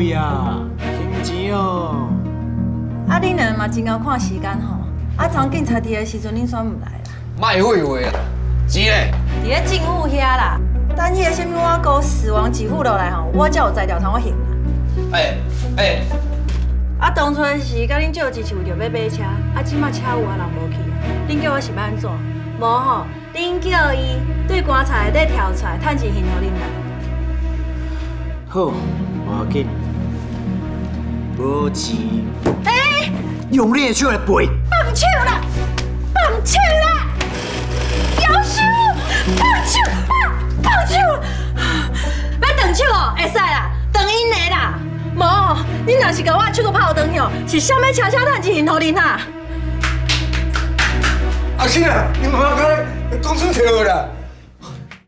去啊，還錢哦。啊，恁兩个嘛真𠢕看時間吼。啊，昨警察佇的時陣，恁煞毋來啦？莫廢話啦，錢咧？佇咧政府遐啦，等彼个啥物我哥死亡給付落來吼，我才有才調通好還啦。欸欸。啊，當初是共恁借錢是為著欲買車，啊，這馬車有啊，人無去，恁叫我是欲按怎？無吼，恁叫伊對棺材內底跳出來，趁錢還予恁啦。好，無要緊，無錢。欸！用你的手來賠。放手啦！放手啦！夭壽！放手！放放手！欲斷手哦，會使啦，斷𪜶的啦。無，恁若是共我的手閣拍斷去哦，是啥物車車趁錢還予恁啊？阿信啊，你媽媽剛才講出錯啦！